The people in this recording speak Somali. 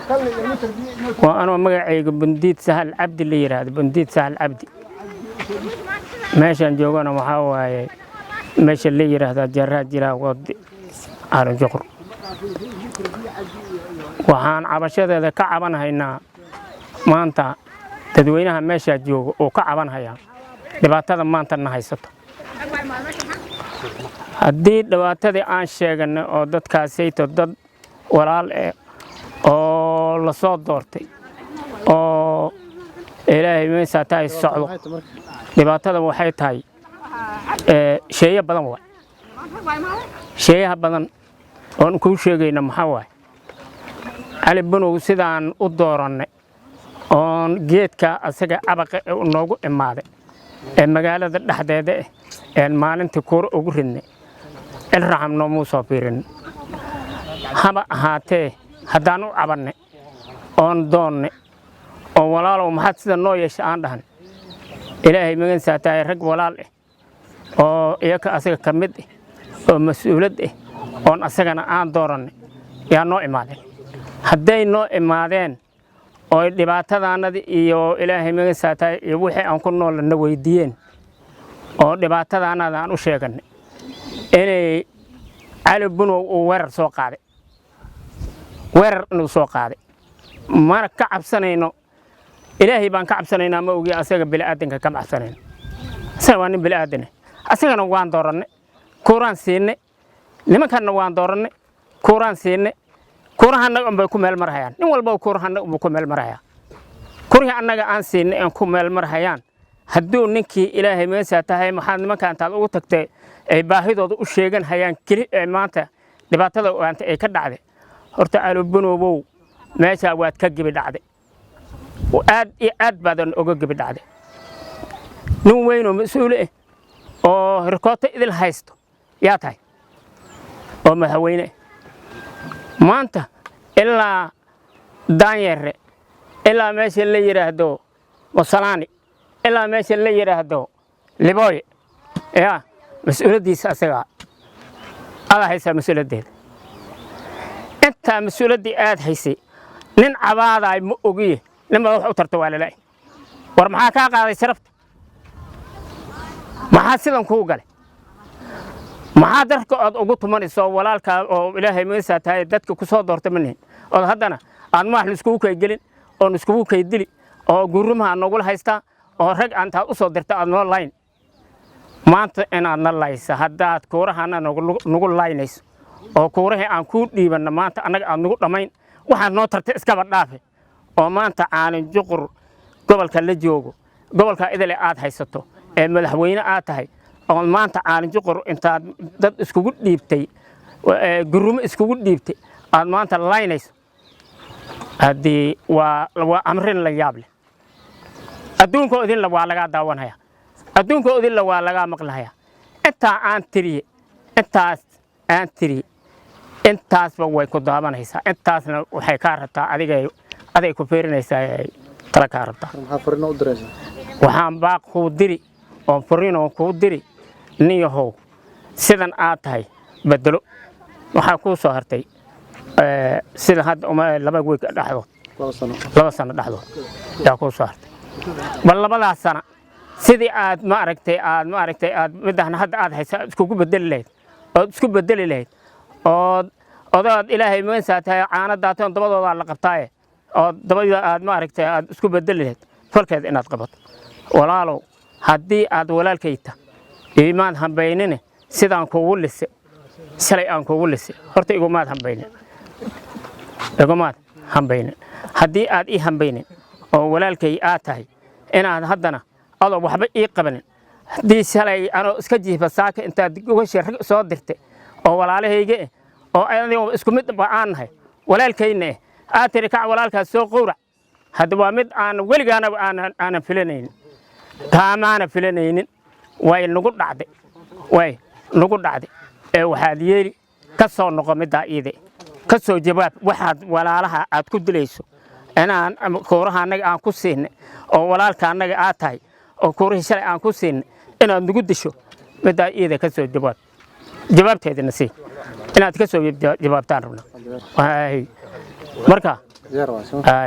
Waa anoo magacayga Bundiid Sahal Cabdi la yidhaahdo, Bundiid Sahal Cabdi. Meeshaan joogana waxaa waaye meesha la yidhaahdaa Jaraa Jiraa Wadi Caalin Juqur. Waxaan cabashadeeda ka cabanhaynaa maanta dadweynaha meeshaa jooga oo ka cabanhayaa dhibaatada maanta na haysato. Haddii dhibaatadii aan sheeganay oo dadkaasayto dad walaal eh oo la soo doortay oo Ilaahay meeshaa tahay socdo, dhibaatada waxay tahay sheeyo badan waay. Sheeyaha badan oon kuu sheegayna maxaa waaye? Cali Bunow sidaan u doorannay oon geedka asaga cabaqa ee noogu imaaday ee magaalada dhexdeeda ah een maalintii kuura ugu ridnay, ilraxam noomuu soo fiirin. Haba ahaatee, haddaan u cabannay oon doonnay oo "Walaalow, maxaad sida noo yeesha?" aan dhahan, Ilaahay magansaa tahay, rag walaal ah oo iyaka asaga ka mid ah oo mas-uulad ah oon asagana aan doorannay yaa noo imaadeen. Hadday noo imaadeen oo dhibaatadaanadii iyo Ilaahay magansaa tahay iyo wixii aan ku nool na weydiiyeen oo dhibaatadaanada aan u sheegannay, inay Cali Bunow uu weerar soo qaaday, weerar inuu soo qaaday. Mana ka cabsanayno, Ilaahay baan ka cabsanaynaa ma ogi, asaga bini'aadanka kama cabsanayno. Asaga waa nin bini'aadan ah, asagana waan doorannay, kuuraan siinay. Nimankanna waan doorannay, kuuraan siinay. Kuuraha annaga unbay ku meel marhayaan. Nin walba kuuraha annaga unbay ku meel marhayaa. Kurihii annaga aan siinay aan ku meel marhayaan. Hadduu ninkii Ilaahay meeshaa tahay, maxaad nimanka intaad ugu tagtay ay baahidooda u sheegan hayaan keli ee maanta dhibaatada ogaanta ay ka dhacday? Horta Alubunoobow, meeshaa waad ka gebi dhacday, aad iyo aad baadan oga gebi dhacday. Nin weyn oo mas-uul ah oo rikoota idil haysto yaa tahay oo madaxweyne ah. Maanta ilaa Daanyare, ilaa meesha la yidhaahdo Wasalaani, ilaa meesha la yidhaahdo Libooye, yaa mas-uuliyaddiisa asagaa adaa haysaa mas-uuliyaddeeda. Intaa mas-uuliyaddii aad haysay, nin cabaadaay ma ogiye, nin baa wax u tarta waa lalaay. War maxaa kaa qaaday sharafta? Maxaa sidan kuu galay? Maxaa darka ood ugu tumanayso walaalkaa oo Ilaahay meesaa tahay dadka ku soo doortay ma nihin, ood haddana aad maax iskugu kaygelin oon iskugu kaydili oo gurumaha nogula haystaa oo rag aantaad u soo dirta aad noo layn maanta inaad na laysa? Haddaad kuurahana nagu laynayso oo kuurahii aan kuu dhiibanno maanta annaga aad nagu dhammayn, waxaad noo tartay iskaba dhaafe. Oo maanta Caalin Juqur gobolka la joogo, gobolka idile aad haysato ee madaxweyne aad tahay, oo maanta Caalin Juqur intaad dad iskugu dhiibtay, gurumo iskugu dhiibtay, aad maanta laynayso, haddii waa amrin la yaab leh. Adduunka idinla waa lagaa daawanaya, adduunka idinla waa lagaa maqlahaya. Intaa aan tiriye, intaas aan tiriye, intaasba way ku daabanaysaa. Intaasna waxay kaa rabtaa adigay, aday ku fiirinaysaa, ay tala kaa rabtaa. Maxaa fariino u diraysaa? Waxaan baaq kuu diri oo furiinoo kuu diri: nin yahow, sidan aad tahay bedelo. Waxaa kuu soo hartay sida hadda uma 2 week dhexdood. 2 sano. 2 sano dhexdood yaa kuu soo hartay. Bal labadaas sana sidii aad ma aragtay aad ma aragtay aad midahna hadda aad haysa iskugu bedeli lahayd ood isku bedeli lahayd ood odaad Ilaahay magansaa tahay caano daatoon dabadoodaa la qabtaaye oo dabada aad ma aragtay aad isku bedeli lahayd falkeed inaad qabato. Walaalow, haddii aad walaalkayta imaad hambaynine, sidaan kugu lise shalay aan kugu lise, horta igumaad hambaynin, igumaad hambaynin. Haddii aad ii hambaynin oo walaalkay aad tahay, inaad haddana adoo waxba ii qabanin, haddii shalay anoo iska jiifa saaka intaad gogashii rag soo dirtay oo walaalahayga eh oo adigoo isku mid ba aan nahay, walaalkayna eh, aad tiri "Kac, walaalkaas soo qowrac," hadda waa mid aan weligaana aanan filanaynin, kaamaana filanaynin. Way nagu dhacday, way nagu dhacday. Ee waxaad yeeli, ka soo noqo middaa iide, ka soo jawaab waxaad walaalaha aad ku dilayso inaan kuuraha annaga aan ku siinay oo walaalka annaga aad tahay oo kuurihii shalay aan ku siinay inaad nagu disho. Middaa iida ka soo jawaab, jawaabteedana sii. Inaad ka soo jawaabtaan rabna. Marka Aye.